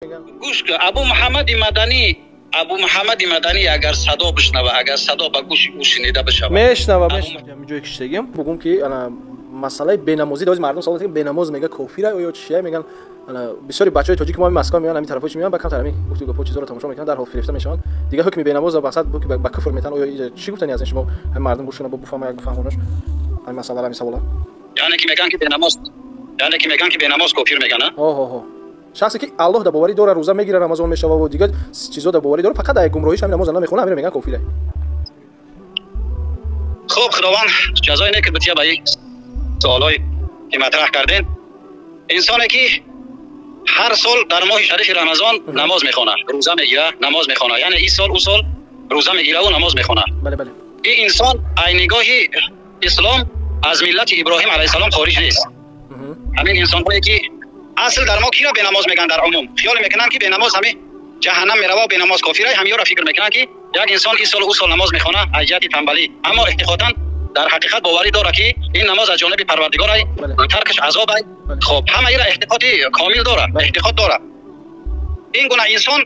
Гӯш кун, Абу Муҳаммади Маданӣ, Абу Муҳаммади Маданӣ агар садо бишнава, агар садо ба гӯши ӯ шунида бишавад. Мешнава, мешнава. Ҷое киштагим, бугум ки ана масъалаи бенамозӣ дози мардум савол мекунанд, бенамоз мега кофира ё чия меган, ана бисёри бачаҳои тоҷик мо Москва меоянд, ҳамин тарафҳо чи меоянд, ба камтар ҳамин гуфту гапҳо чизоро тамошо мекунанд, дар ҳол фирефта мешаванд. Дигар ҳукми бенамоз ба мақсад ба куфр метан, оё чӣ гуфтани аз ин шумо? Ҳамин мардум гӯш кунанд, бифаҳманд, як бифаҳмонаш ҳамин масъаларо, ҳамин савола. Яъне ки меган ки бенамоз, яъне ки меган ки бенамоз кофир меган, а? Ҳо, ҳо, ҳо. Шахсе ки Аллоҳ да боварӣ дора, рӯза мегира, Рамазон мешава ва дигар чизо да боварӣ дора, фақат дар гумроҳиш ҳамин намоза намехона, ҳаминро меган кофире. Хуб, Худованд ҷазои нек бития ба ин суолҳое ки матраҳ кардем. Инсоне ки ҳар сол дар моҳи шарифи Рамазон намоз мехона, рӯза мегира, намоз мехона, яъне ин сол, ӯ сол рӯза мегира ва намоз мехона. Бале, бале. Ин инсон ай нигоҳи ислом аз миллати Иброҳим алайҳиссалом хориҷ нест. Ҳамин инсонҳое ки асл дар мо киро бенамоз меган дар умум? Хиёл мекунанд ки бенамоз ҳамин ҷаҳаннам мерава, бенамоз кофира, ҳамиёро фикр мекунанд ки як инсон ин сол, ӯ сол намоз мехона аз ҷиҳати танбалӣ, аммо эҳтиқодан дар ҳақиқат боварӣ дорад ки ин намоз аз ҷониби Парвардигор ай, таркаш азоб ай. Хоб, ҳама ира эҳтиқоди комил дорад, эҳтиқод дорад. Ин гуна инсон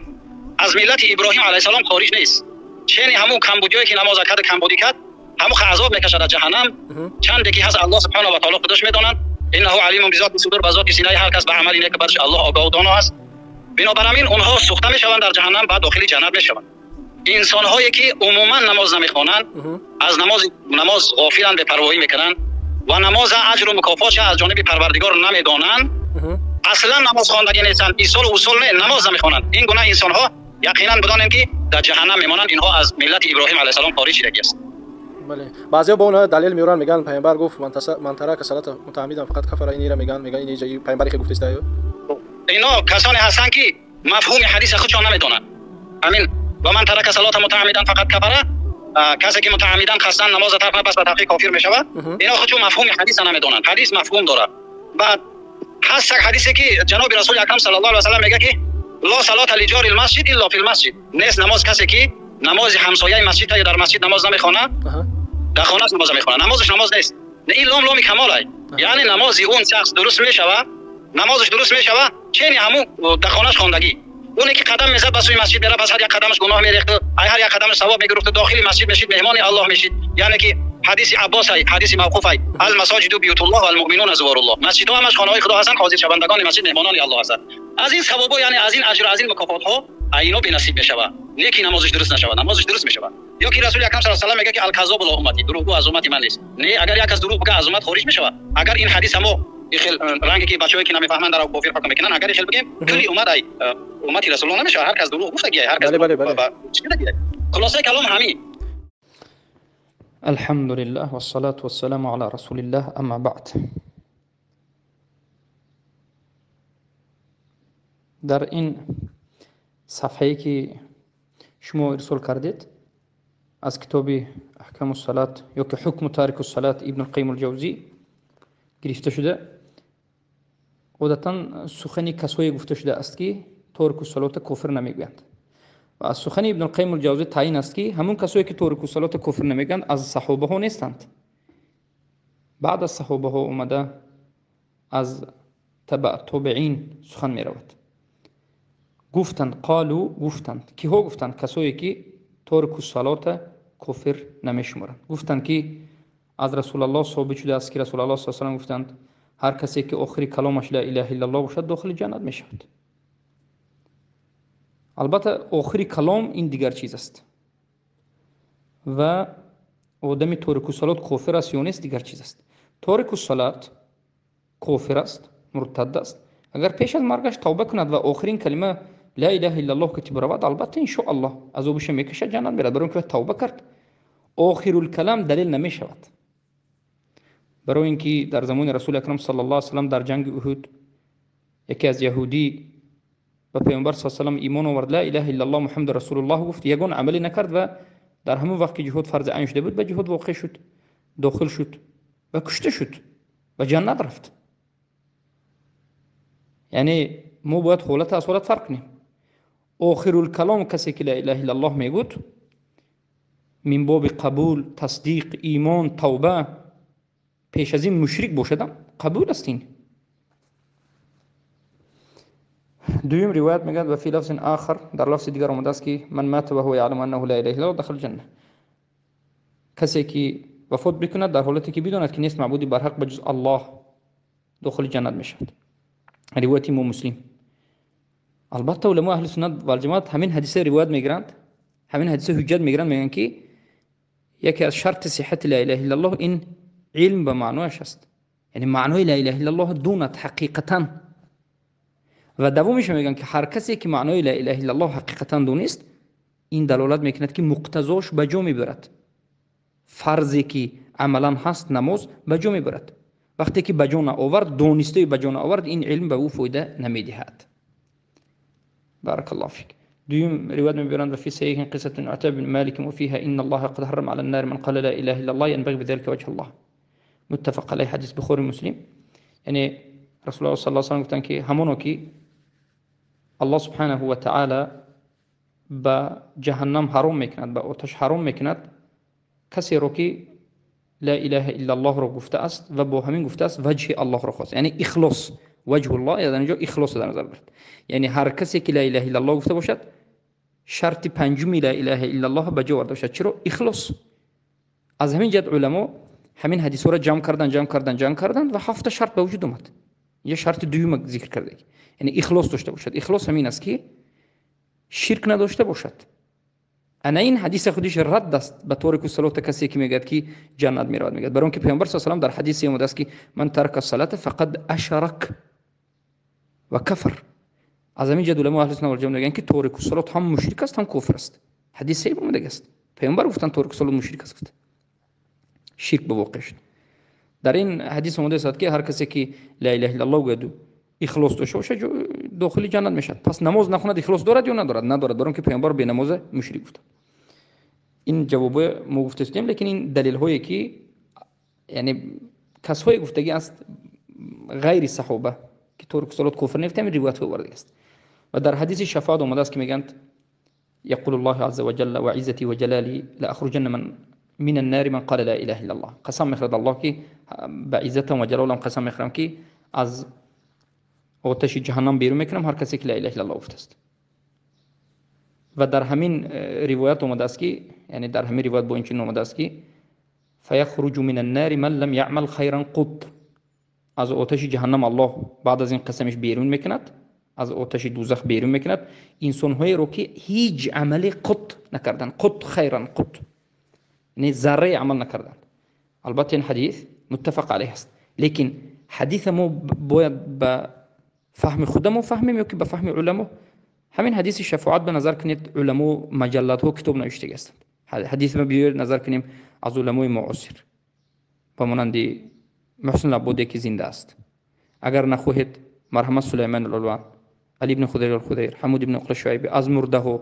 аз миллати Иброҳим алайҳиссалом хориҷ нест. Чени ҳамун камбудиое ки намоз кард, камбудӣ кард, ҳамун азоб мекашад аз ҷаҳаннам. Чанде ки ҳаст Аллоҳ субҳонаҳу ва таъоло худаш медонад. Иннаҳу алимун бизоти судур, ба зоти синаи ҳар кас ба амали нек бадаш Аллоҳ огоҳу доно аст. Бинобар ҳамин онҳо сӯхта мешаванд дар ҷаҳаннам, баъд дохили ҷаннат мешаванд. Инсонҳое ки умуман намоз намехонанд, аз намоз ғофиланд, бепарвоӣ мекунанд ва намоз аҷру мукофотша аз ҷониби Парвардигор намедонанд, аслан намоз хондагӣ нестанд, исолу усул не, намоз намехонанд. Ин гуна инсонҳо яқинан бидонем ки дар ҷаҳаннам мемонанд. Инҳо аз миллати Иброҳим алайҳиссалом хориҷ шудагӣ аст. Бале, баъзеҳо бо онҳо далел меоранд, мегӯянд паёмбар гуфт ман тарака салата мутааммидан фақат кафара, инира мегӯянд, мегӯянд ин ҷои паёмбаре ки гуфтааст. Ино касоне ҳастанд ки мафҳуми ҳадиса худшон намедонанд. Ҳамин ва ман тарака салата мутааммидан фақат кафара, касе ки мутааммидан қасдан намоза тарк кунад, пас ба таҳқиқ кофир мешавад. Ино худшон мафҳуми ҳадиса намедонанд. Ҳадис мафҳум дорад. Баъд ҳаст як ҳадисе ки ҷаноби расули акрам саллаллоҳу алайҳи васаллам мегӯяд ки ло салата лиҷори лмасҷид илло фил масҷид. Нест намоз касе ки намози ҳамсояи масҷид ё дар масҷид намоз намехонад, дар хонааш намоз мехонад, намозаш намоз нест. Ин лом ломи камолай, яъне намози он шахс дуруст мешавад, намозаш дуруст мешавад, чени ҳамун дар хонааш хондагӣ. Оне ки қадам мезад ба сӯи масҷид меравад, пас ҳар як қадамаш гуноҳ мерехт, ай ҳар як қадамаш савоб мегирифт, дохили масҷид мешид, меҳмони Аллоҳ мешид. Яъне ки ҳадиси Аббос ай, ҳадиси мавқуф ай, алмасоҷиду биютуллоҳ валмуъминуна зуворуллоҳ. Масҷидҳо ҳамаш хонаҳои Худо ҳастанд, ҳозиршавандагони масҷид меҳмонони Аллоҳ ҳастанд. Аз ин савобҳо, яъне аз ин аҷру аз ин мукофотҳо айно бенасиб мешавад. Не ки намозаш дуруст нашавад, намозаш дуруст мешавад. Ё ки расули акрам саллаллоҳу алайҳи васаллам мегӯяд ки алказобу ла уммати, дурӯғгӯ аз уммати ман нест. Не, агар як кас дурӯғ бигӯяд аз уммат хориҷ мешавад. Агар ин ҳадис ҳамо хел ранге ки бачаҳое ки намефаҳманд дар кофир ҳукм мекунанд, агар хел бигем кулли уммат ай уммати расулуллоҳ намешавад. Ҳар кас дурӯғ гуфтагиай, ҳар кас чӣ. Хулосаи калом ҳамин. Алҳамдулиллаҳ вассалату вассаламу ала расулиллаҳ, амма баъд. Дар ин сафҳае ки шумо ирсол кардед аз китоби Аҳкаму салат ё ки Ҳукму тарику салат Ибну Қайим алҷавзӣ гирифта шуда, одатан сухани касое гуфта шудааст ки торику салота кофир намегӯянд. Ва аз сухани Ибну Қайим алҷавзӣ таъин аст ки ҳамон касое ки торику салота кофир намегӯянд аз саҳобаҳо нестанд. Баъд аз саҳобаҳо омада аз табаъ тобеин сухан меравад. Гуфтанд, қолу гуфтанд. Киҳо гуфтанд? Касое ки торику салота кофир намешуморанд. Гуфтанд ки аз Расулаллоҳ собит шудааст ки Расулаллоҳ саллаллоҳу алайҳи васаллам гуфтанд ҳар касе ки охири каломаш ла илаҳа иллаллоҳ бошад дохили ҷаннат мешавад. Албатта охири калом ин дигар чиз аст ва одами торику салот кофир аст ё нест дигар чиз аст. Торику салот кофир аст, муртад аст. Агар пеш аз маргаш тавба кунад ва охирин калима ла илаҳа иллаллоҳ ки биравад, албатта иншоаллоҳ азобаша мекашад, ҷаннат меравад, барои инки тавба кард. Охирул калам далел намешавад. Барои инки дар замони расули акрам саллаллоҳу алайҳи васаллам дар ҷанги Уҳуд яке аз яҳудӣ ба паёмбар саллаллоҳу алайҳи васаллам имон овард, ла илаҳа иллаллоҳ муҳаммаду расулуллоҳ гуфт, ягон амале накард ва дар ҳамон вақт ки ҷиҳод фарзи айн шуда буд ба ҷиҳод воқеъ шуд, дохил шуд ва кушта шуд ва ҷаннат рафт. Яъне мо бояд ҳолат аз ҳолат фарқ кунем. Охирул калом касе ки ла илаҳа иллаллоҳ мегӯд, мин боби қабул, тасдиқ, имон, тавба, пеш аз ин мушрик бошадам қабул аст ин. Дуюм ривоят мегӯяд: ва фи лафзин ахар, дар лафзи дигар омадааст, ки ман мата ва ҳува яълам аннаҳу ла илаҳа иллаллоҳ дахала ҷанна. Касе ки вафот бикунад дар ҳолате ки бидонад ки нест маъбуди барҳақ ба ҷуз Аллоҳ, дохили ҷаннат мешавад. Ривояти имом Муслим. Албатта, уламои аҳли суннат валҷамоат ҳамин ҳадиса ривоят мегиранд, ҳамин ҳадиса ҳуҷҷат мегиранд, мегӯянд, ки яке аз шарти сиҳати ла илаҳа иллаллоҳ ин илм ба маънояш аст, яъне маънои ла илаҳа иллаллоҳ дунад ҳақиқатан. Ва давомиша мегӯянд, ки ҳар касе ки маънои ла илаҳа иллаллоҳ ҳақиқатан донист, ин далолат мекунад, ки муқтазош ба ҷо мебарад, фарзе ки амалан ҳаст, намоз, ба ҷо мебарад. Вақте ки ба ҷо наовард, донистаи ба ҷо наовард, ин илм ба ӯ фоида намедиҳад. Баракаллоҳу фик. Дуюм ривоят мебаранд: ва фи саҳиҳин қиссатун Атаб бин Малик ва фиҳа инна Аллоҳа қад ҳаррама ала н-нар ман қала ла илаҳа иллаллоҳ янбағи бизалика ваҷҳу Аллоҳ. Муттафақ алайҳ, ҳадис Бухори, Муслим. Яъне Расулуллоҳ саллаллоҳу алайҳи васаллам гуфтанд, ки ҳамоно ки Аллоҳ субҳанаҳу ва таъала ба ҷаҳаннам ҳаром мекунад, ба оташ ҳаром мекунад касеро, ки ла илаҳа иллаллоҳро гуфтааст ва бо ҳамин гуфтааст ваҷҳи Аллоҳро хост, яъне ихлос. Ваҷҳуллоҳ дар инҷо ихлос дар назар дорад. Яъне ҳар касе ки ла илаҳа иллаллоҳ гуфта бошад, шарти панҷуми ла илаҳа иллаллоҳ ба ҷо оварда бошад. Чиро? Ихлос. Аз ҳамин ҷиҳат уламо ҳамин ҳадисҳоро ҷамъ кардан, ҷамъ кардан, ҷамъ кардан ва ҳафта шарт ба вуҷуд омад. Инҷо шарти дуюма зикр карда, яъне ихлос дошта бошад. Ихлос ҳамин аст, ки ширк надошта бошад. Ана ин ҳадиса худиш радд аст ба торику салота, касе ки мегӯяд, ки ҷаннат меравад, мегӯяд, барои он ки Паёмбар с салам дар ҳадисе омадааст, ки ман тарака салата фақад ашрак ва кафар. Аз ҳамин ҷиҳат уламои аҳли сунна вал ҷамоат мегӯянд, ки торику салот ҳам мушрик аст, ҳам кофир аст. Ҳадис саҳиҳ омадагӣ аст. Паёмбар гуфтанд, торику салот мушрик аст, гуфт, ширк ба воқеъ шуд. Дар ин ҳадис омадааст, ки ҳар касе ки ла илаҳа иллаллоҳ гӯяду ихлос дошта бошад, дохили ҷаннат мешавад. Пас намоз нахонад, ихлос дорад ё надорад? Надорад, барои он ки Паёмбар бенамоза мушрик гуфтанд. Ин ҷавобе мо гуфтастем, лекин ин далелҳое ки, яъне касҳое гуфтагӣ аст ғайри саҳоба, ки торику салот кофир нефтам, ривоятҳо овардагӣ аст. Ва дар ҳадиси шафоат омадааст, ки мегӯянд: يقول الله عز وجل وعزتي وجلالي لأخرجن من النار من قال لا إله إلا الله. قسم میخورد الله که به عزتم و جلالم قسم میخورم که از آتش جهنم بیرون میکنم هر کسی که لا اله الا الله گفته است. و در همین روایت آمده است که، یعنی در همین روایت با این چنین آمده است که فیخرج من النار من لم يعمل خیرا قط. از آتش جهنم الله بعد از این قسمش بیرون میکند، از آتش دوزخ بیرون میکند انسان‌هایی رو که هیچ عملی قط نکردن، قط خیرا قط، یعنی ذره عمل نکردن. البته این حدیث متفق علیه است، لیکن حدیث ما باید به فهم خودمو فهمیم یا که به فهم علما. همین حدیث شفاعت به نظر کنید، علما مجلات ها کتاب نوشته هستند. حدیث ما بیاید نظر کنیم از علمای معاصر با مانند محسن العبودی که زنده است، اگر نخواهید مرحمت سلیمان العلوان، علی بن خضیر الخضیر، حمود بن عقل شعیبی، از مرده ها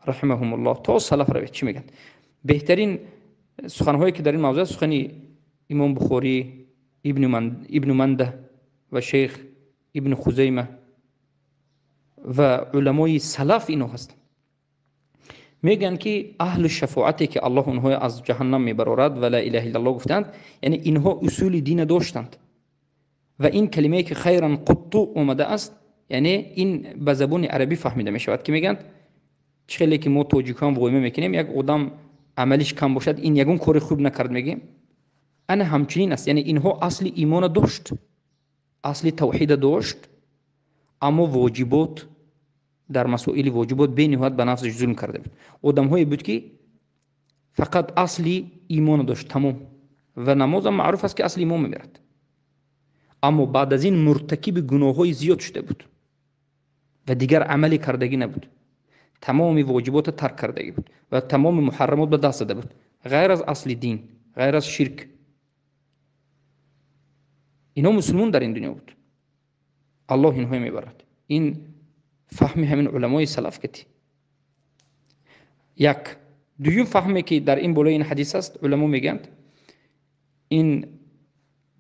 رحمهم الله تا سلف روید چی میگن. بهترین سخنهایی که در این موضوع، سخنی امام بخاری، ابن منده و شیخ ابن خزیمه و علمای سلف اینو هستند. میگن که اهل شفاعتی که الله اونها از جهنم میبرارد و لا اله الا الله گفتند، یعنی اینها اصول دین داشتند و این کلمه که خیرا قط اومده است، یعنی این به زبان عربی فهمیده میشود که میگن چه که ما تاجیکان وایمه میکنیم، یک آدم عملش کم باشد این یگون کار خوب نکرد میگیم، انا همچنین است. یعنی اینها اصل ایمان داشت، اصل توحید داشت، اما واجبات در مسائل واجبات بینهایت به نفسش ظلم کرده بود. آدم‌هایی بود که فقط اصل ایمان داشت، تمام. و نماز هم معروف است که اصل ایمان میبرد، اما بعد از این مرتکب گناه‌های زیاد شده بود و دیگر عملی کردگی نبود، تمام واجبات ترک کردگی بود و تمام محرمات به دست داده بود، غیر از اصل دین، غیر از شرک. اینا مسلمان در این دنیا بود، الله اینها میبرد. این فهم همین علمای سلف کتی. یک دویم فهمی که در این بالای این حدیث است، علما میگند این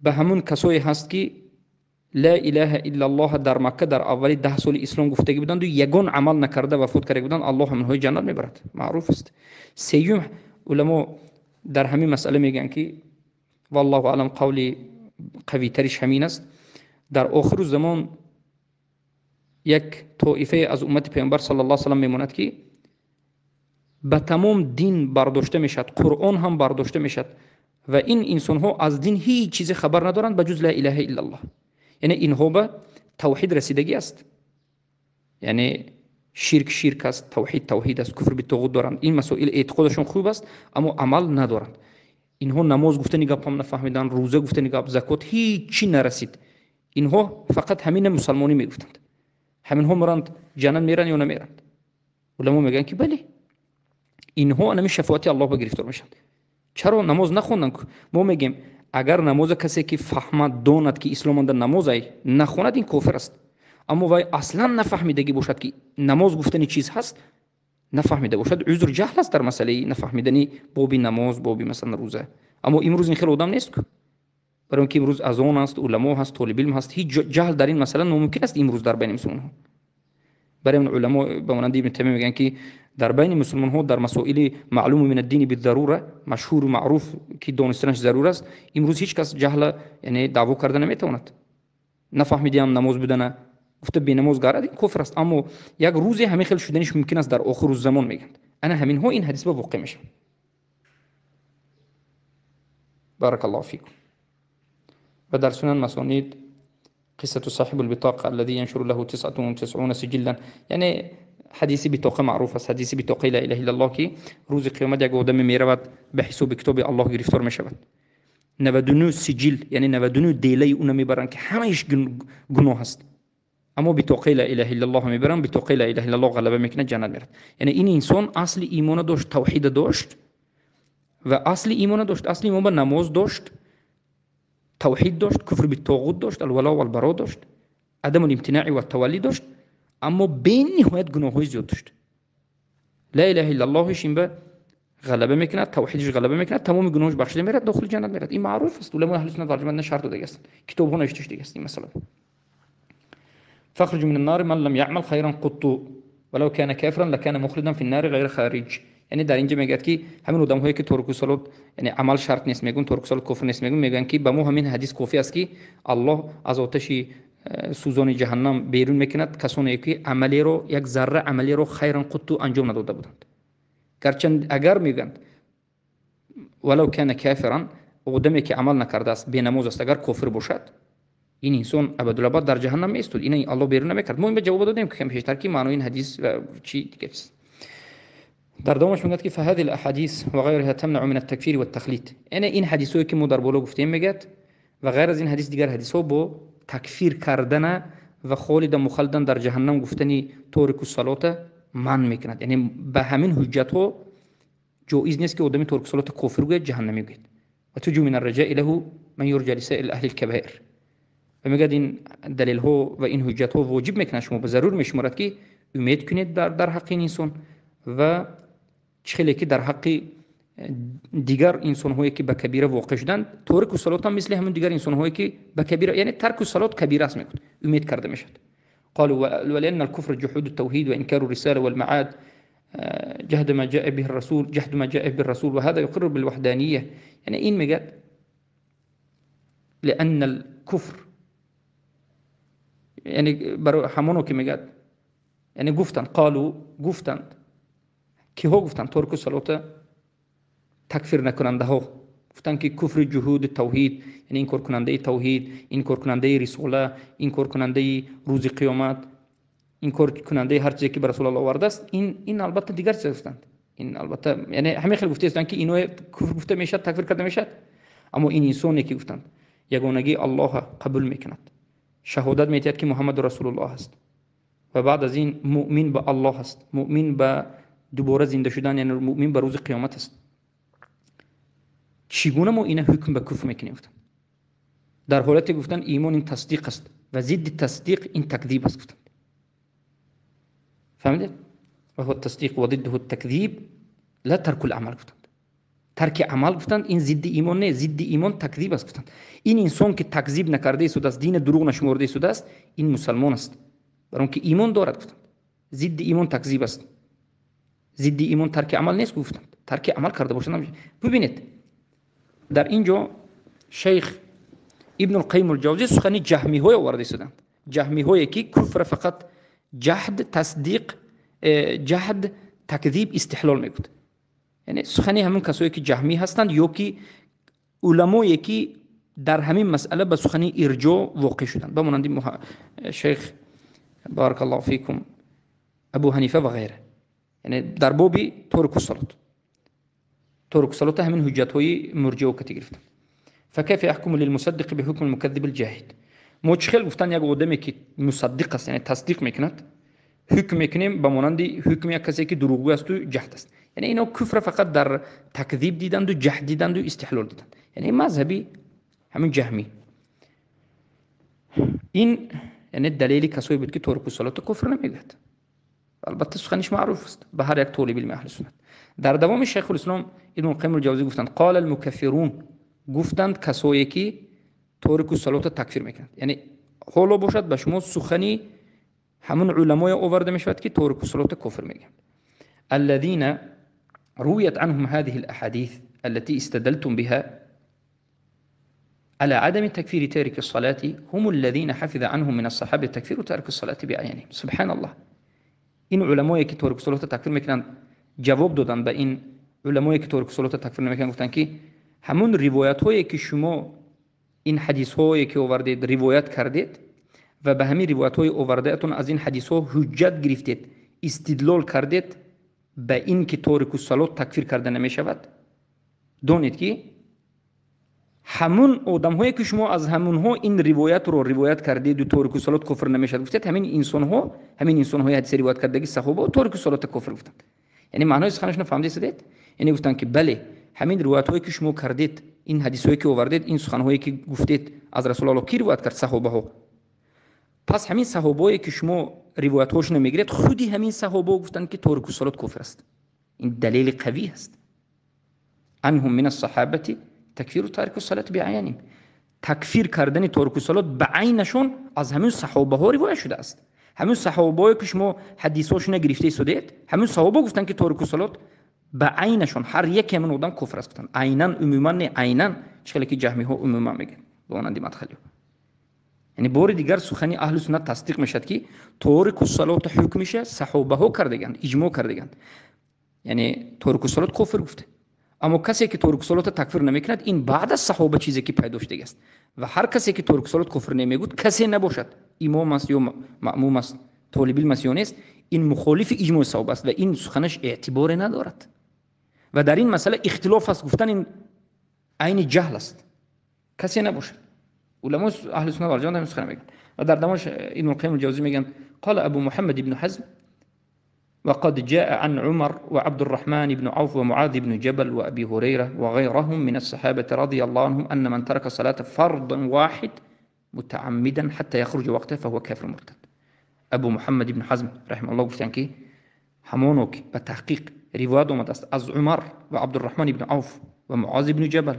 به همون کسایی هست که لا اله الا الله در مکه در اولی 10 سال اسلام گفتگی بودند و یگان عمل نکرده وفات کرده بودند، الله همونهای جنت میبرد، معروف است. سیوم علما در همین مسئله میگن که والله اعلم قولی قوی ترش همین است، در آخر زمان Як тоифае аз уммати паёмбар саллаллоҳу алайҳи васаллам мемонад, ки ба тамом дин бардошта мешавад, Қуръон ҳам бардошта мешавад ва ин инсонҳо аз дин ҳеҷ чизе хабар надоранд ба ҷуз ла илаҳа иллаллоҳ. Яъне инҳо ба тавҳид расидагӣ аст, яъне ширк ширк аст, тавҳид тавҳид аст, куфр битоғут доранд. Ин масоил эътиқодашон хуб аст, аммо амал надоранд. Инҳо намоз гуфтани гап ҳам нафаҳмиданд, рӯза гуфтани гап, закот, ҳеҷ чӣ нарасид. Инҳо фақат ҳамина мусалмонӣ мегуфтанд. Ҳаминҳо меранд ҷаннат меранд ё намеранд? Уламо мегӯянд, ки бале, инҳо анами шафоати Аллоҳ ба гирифтор мешаванд. Чаро намоз нахонданд? Мо мегӯем, агар намоза касе ки фаҳмад, донад, ки ислом анда намоз ай, нахонад, ин кофир аст. Аммо вай аслан нафаҳмидагӣ бошад, ки намоз гуфтани чиз ҳаст, нафаҳмида бошад, узр ҷаҳл аст дар масъалаи нафаҳмидани боби намоз, боби масалан рӯза. Аммо имрӯз ин хел одам нест, барои он ки имрӯз азон аст, уламо ҳаст, толибилм ҳаст, ҳеҷ ҷаҳл дар ин масъала номумкин аст имрӯз дар байни мусулмонҳо. Барои он уламо ба монанди Ибни Таймия мегӯянд, ки дар байни мусулмонҳо дар масоили маълуму мин аддини биддарура, машҳуру маъруф, ки донистанаш зарур аст, имрӯз ҳеҷ кас ҷаҳла, яъне даъво карда наметавонад. Нафаҳмидиам намоз будана, гуфта бенамоз гарад, ин кофир аст. Аммо як рӯзе ҳамин хел шуданиш мумкин аст дар охиру замон, мегӯянд. Ана ҳаминҳо ин ҳадис ба воқеъ мешавад. Баракаллоҳу фикум. Ва дар сунан масонид قصة صاحب البطاقة الذي ينشر له 99 سجلا، یعنی حدیث بطاقه معروف است، حدیث بطاقه لا اله الا الله، که روز قیامت یک آدم میرود به حساب کتاب الله گرفتار میشود. 99 سجل، یعنی 99 دیله اون میبرند که همهش گناه است، اما بطاقه لا اله الا الله میبرند، بطاقه لا اله الا الله غلبه میکنه، جنت میرد. یعنی این انسان اصل ایمان داشت، توحید داشت و اصل ایمان داشت، اصل ایمان به نماز داشت، توحید داشت، کفر بالطاغوت داشت، الولا والبرا داشت، عدم الامتناع والتولی داشت، اما بینهایت گناه‌های زیاد داشت. لا اله الا الله این به غلبه میکند، توحیدش غلبه میکند، تمام گناهش بخشیده میرد، داخل جنت میرد. این معروف است، علمای اهل سنت والجماعت شرط داده است، کتاب‌ها نوشته شده است این مثلا. فخرج من النار من لم يعمل خيرا قط ولو كان كافرا لكان مخلدا في النار غير خارج. یعنی در اینجا میگه که همین آدم‌هایی که ترک صلات، یعنی عمل شرط نیست میگن، ترک صلات کفر نیست میگن، میگن که به ما همین حدیث کافی است که الله از آتش سوزان جهنم بیرون میکند کسانی که عملی رو، یک ذره عملی رو خیرا قط انجام نداده بودند. گرچند اگر میگن ولو کان کافرا، آدمی که عمل نکرده است، بی‌نماز است، اگر کافر باشد، این انسان ابدالابد در جهنم میستود، این الله بیرون نمیکرد. ما این به جواب دادیم که پیشتر که معنای این حدیث و چی دیگه است. در دومش میگه که فهذه الاحاديث وغيرها تمنع من التكفير والتخليط. یعنی این حدیثایی که ما در بالا گفتیم میگه و غیر از این حدیث دیگر حدیث ها با تکفیر کردن و خالد مخلدن در جهنم گفتنی تارک الصلاه من میکند. یعنی به همین حجت ها جایز نیست که آدمی تارک صلاه کافر گوید، جهنمی گوید. و تجو من الرجاء له من يرجى لسائر اهل الكبائر. و میگه این دلیل ها و این حجت ها واجب میکنه شما به ضرور میشمارد که امید کنید در حق این انسان و خیلی که در حق دیگر انسان‌هایی که به کبیره واقع شدند، ترک صلات هم مثل همون دیگر انسان‌هایی که به کبیره، یعنی ترک صلات کبیره است میگفت، امید کرده میشد. قالوا ولأن الكفر جحود التوحيد وإنكار الرسالة والمعاد جهد ما جاء به الرسول، جحد ما جاء به الرسول، وهذا يقر بالوحدانية. يعني این میگه لأن الكفر، یعنی برای همونو که میگه، یعنی گفتند، قالوا گفتند، کیها گفتند؟ ترک صلات تکفیر نکننده ها گفتند که کفر جهود توحید، یعنی این کار کننده توحید، این کار کننده رساله، این کار کننده روز قیامت، این کار کننده هر چیزی که بر رسول الله آورده است، این البته دیگر چیز گفتند. این البته یعنی همه خیلی گفته هستند که اینو کفر گفته میشد، تکفیر کرده میشد. اما این انسانی که گفتند یگانگی الله قبول میکند، شهادت میدهد که محمد رسول الله است و بعد از این مؤمن به الله است، مؤمن به دوباره زنده شدن، یعنی مؤمن به روز قیامت است، چگونه ما اینه حکم به کفر میکنیم؟ گفتن در حالت گفتن ایمان این تصدیق است و ضد تصدیق این تکذیب است. گفتن فهمیدید؟ و هو التصدیق و ضده التکذیب لا ترک العمل. گفتند ترک عمل گفتند این ضد ایمان نه، ضد ایمان تکذیب است. گفتند این انسان که تکذیب نکرده است، دین دروغ نشمرده است، این مسلمان است، برای اینکه ایمان دارد. گفتند ضد ایمان تکذیب است، ضد ایمان ترک عمل نیست. گفتند ترک عمل کرده باشند. ببینید در اینجا شیخ ابن القیم الجوزی سخنی جهمی های آورده شدند، جهمی هایی که کفر فقط Ҷаҳд, тасдиқ, ҷаҳд, такзиб, истиҳлол мегуфт. Яъне сухани ҳамон касое ки ҷаҳмӣ ҳастанд ё ки уламое ки дар ҳамин масъала ба сухани ирҷо воқеъ шуданд, ба монанди шайх баракаллоҳу фикум Абу Ҳанифа ва ғайра. Яъне дар боби торикуссалот, торикуссалот ҳамин ҳуҷҷатҳои мурҷио кати гирифтанд. فكيف يحكم للمصدق بحكم المكذب الجاهد؟ мо чӣ хел гуфтан як одаме ки мусаддиқ аст, яъне тасдиқ мекунад, ҳукм мекунем ба монанди ҳукми як касе ки дурӯғгӯ асту ҷаҳд аст. Яъне ино куфра фақат дар такзиб диданду, ҷаҳд диданду, истиҳлол диданд. Яъне мазҳаби ҳамин ҷаҳмӣ. Ин яъне далели касое буд ки торикуссалото куфр намегӯяд. Албатта суханиш маъруф аст ба ҳар як толиби илми аҳли суннат. Дар давоми Шайхулислом Ибну Қайим Ҷавзӣ гуфтанд: қола алмукаффирун, гуфтанд касое ки торикуссалото такфир мекунанд. Яъне ҳоло бошад ба шумо сухани ҳамун уламое оварда мешавад ки торикуссалото кофир мегӯянд. الذين رويت عنهم هذه الأحاديث التي استدلتم بها على عدم تكفير تارك الصلاة هم الذين حفظ عنهم من الصحابة تكفير تارك الصلاة بعينهم. سبحان الله. این علمایی که تارک صلات تکفیر میکنند جواب دادن به این علمایی که تارک صلات تکفیر نمیکنند، گفتن که همون روایت هایی که شما این حدیث هایی که آوردید روایت کردید و به همین روایت های آوردهتون از این حدیث ها حجت گرفتید، استدلال کردید به این که تارک صلات تکفیر کرده نمیشود، دانید که ҳамун одамҳое ки шумо аз ҳамунҳо ин ривоятро ривоят кардеду торику салот кофир намешавад гуфтед, ҳамин инсонҳо, ҳамин инсонҳои ҳадиса ривоят кардаги саҳоба торику салота кофир гуфтанд. Яъне маънои суханашро фаҳмида истодед? Яъне гуфтанд ки бале, ҳамин ривоятҳое ки шумо кардед, ин ҳадисҳое ки овардед, ин суханҳое ки гуфтед аз Расулаллоҳ ки ривоят кард? Саҳобаҳо. Пас ҳамин саҳобое ки шумо ривоятҳошонро мегиред, худи ҳамин саҳобаҳо гуфтанд ки торику салот кофир аст. Ин далели қавӣ аст. Анҳум мин ассаҳабати такфиру тарику салати биаяним. Такфир кардани торику салот ба айнашон аз ҳамин саҳобаҳо ривоят шудааст. Ҳамин саҳобаҳое ки шумо ҳадисҳошона гирифта истодед, ҳамин саҳоба гуфтанд ки торику салот ба айнашон ҳар яке ҳамин одам куфр аст гуфтанд. Айнан, умуман не, айнан, чӣ хеле ки ҷаҳмиҳо умуман мегӯянд ба монанди мадхалиҳо. Яъне бори дигар сухани аҳли суннат тасдиқ мешавад ки торику салота ҳукмиша саҳобаҳо кардаганд, иҷмо кардаганд. Яъне торику салот кофир гуфта. Аммо касе ки торику салота такфир намекунад, ин баъд аз саҳоба чизе ки пайдо шудагӣ аст. Ва ҳар касе ки торику салот кофир намегӯяд, касе набошад, имом аст ё маъмум аст, толибилм аст ё нест, ин мухолифи иҷмои саҳоба аст ва ин суханаш эътиборе надорад. Ва дар ин масъала ихтилоф аст, гуфтан ин айни ҷаҳл аст. Касе набошад. Уламои аҳли суннат вал ҷамоат ҳамин сухан мегӯянд. Ва дар давомаш Ибну Қайим ал-Ҷавзӣ мегӯянд: қола Абу Муҳаммад ибну Ҳазм وقد جاء عن عمر وعبد الرحمن بن عوف ومعاذ بن جبل وأبي هريرة وغيرهم من الصحابة رضي الله عنهم أن من ترك صلاة فرض واحد متعمدا حتى يخرج وقته فهو كافر مرتد. أبو محمد بن حزم رحمه الله گفتن که همانو که به تحقیق روایت آمده است از عمر و عبدالرحمن بن عوف و معاذ بن جبل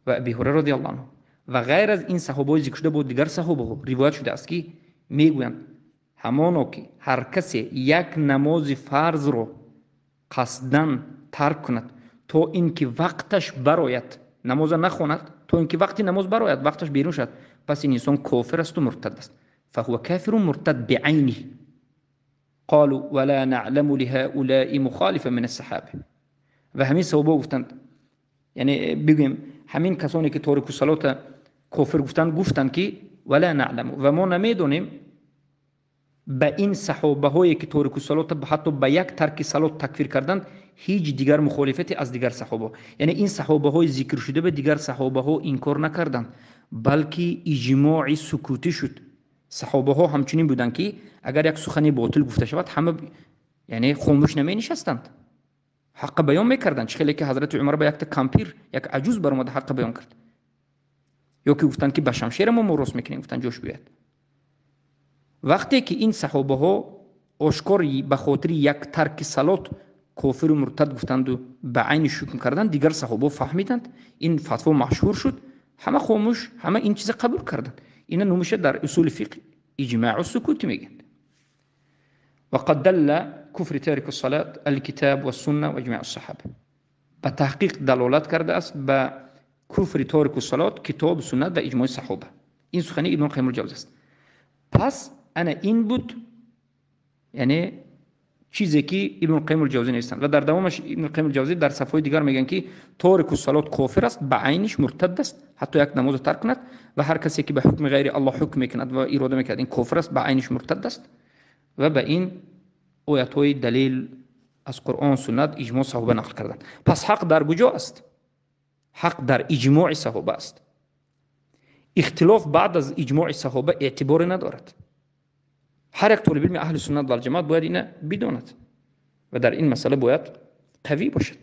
و ابی هریره رضی الله عنه و غیر از این صحابه ذکر شده بود دیگر صحابه ها روایت شده است که میگویند همانو که هر کسی یک نماز فرض رو قصداً ترک کند تا اینکه وقتش براید، نماز نخواند تا اینکه وقتی نماز براید، وقتش بیرون شد، پس این انسان کافر است و مرتد است. فهو کافر مرتد بعینه. قالوا ولا نعلم لهؤلاء مخالفا من الصحابه. و همین صحابه گفتند، یعنی بگیم همین کسانی که تارک الصلاه کافر گفتند، گفتند که ولا نعلم، و ما نمیدونیم به این صحابه هایی که تارک الصلاه حتی به یک ترک صلات تکفیر کردند هیچ دیگر مخالفتی از دیگر صحابه، یعنی این صحابه های ذکر شده به دیگر صحابه ها انکار نکردند، بلکه اجماع سکوتی شد. صحابه ها همچنین بودند که اگر یک سخنی باطل گفته شود همه یعنی خاموش نمی نشستند، حق بیان میکردند. چه خیلی که حضرت عمر به یک تا کمپیر، یک عجوز برآمد حق بیان کرد، یا که گفتند که به شمشیر ما مورس میکنیم، گفتند جوش بیاد. وقتی که این صحابه ها آشکار به خاطر یک ترک صلات کافر و مرتد گفتند و به عین حکم کردند، دیگر صحابه فهمیدند، این فتوا مشهور شد، همه خاموش، همه این چیز قبول کردند. اینا نمیشه در اصول فقه اجماع و سکوت میگن. وقد دل كفر تارك الصلاة الكتاب والسنة واجماع الصحابة. به تحقیق دلالت کرده است به کفر تارک الصلاة کتاب، سنت و اجماع صحابه. این سخنی ابن القیم الجوزی است. پس انا این بود Яъне чизе ки Ибн Қайим ал-Ҷавзӣ навиштанд ва дар давомаш Ибн Қайим ал-Ҷавзӣ дар сафҳаҳои дигар мегӯянд, ки торику салот кофир аст, ба айниш муртад аст, ҳатто як намозро тарк кунад ва ҳар касе ки ба ҳукми ғайри Аллоҳ ҳукм мекунад ва ирода мекунад, ин кофир аст, ба айниш муртад аст. Ва ба ин оятҳои далел аз Қуръон, суннат, иҷмоъ саҳоба нақл карданд. Пас ҳақ дар куҷо аст? Ҳақ дар иҷмои саҳоба аст. Ихтилоф баъд аз иҷмои саҳоба эътиборе надорад. Ҳар як толиби илми аҳли суннат вал ҷамоат бояд ина бидонад ва дар ин масъала бояд қавӣ бошад.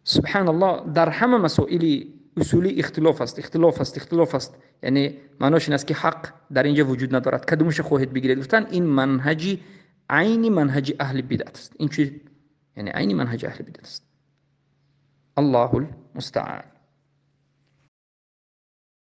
Субҳаналлоҳ, дар ҳама масоили усулӣ ихтилоф аст, ихтилоф аст, ихтилоф аст. Яъне маънош ин аст, ки ҳақ дар инҷа вуҷуд надорад. Кадомашро хоҳед бигиред? Гуфтан ин манҳаҷи айни манҳаҷи аҳли бидъат аст. Ин чи? Яъне айни манҳаҷи аҳли бидъат аст. Аллоҳул мустаан.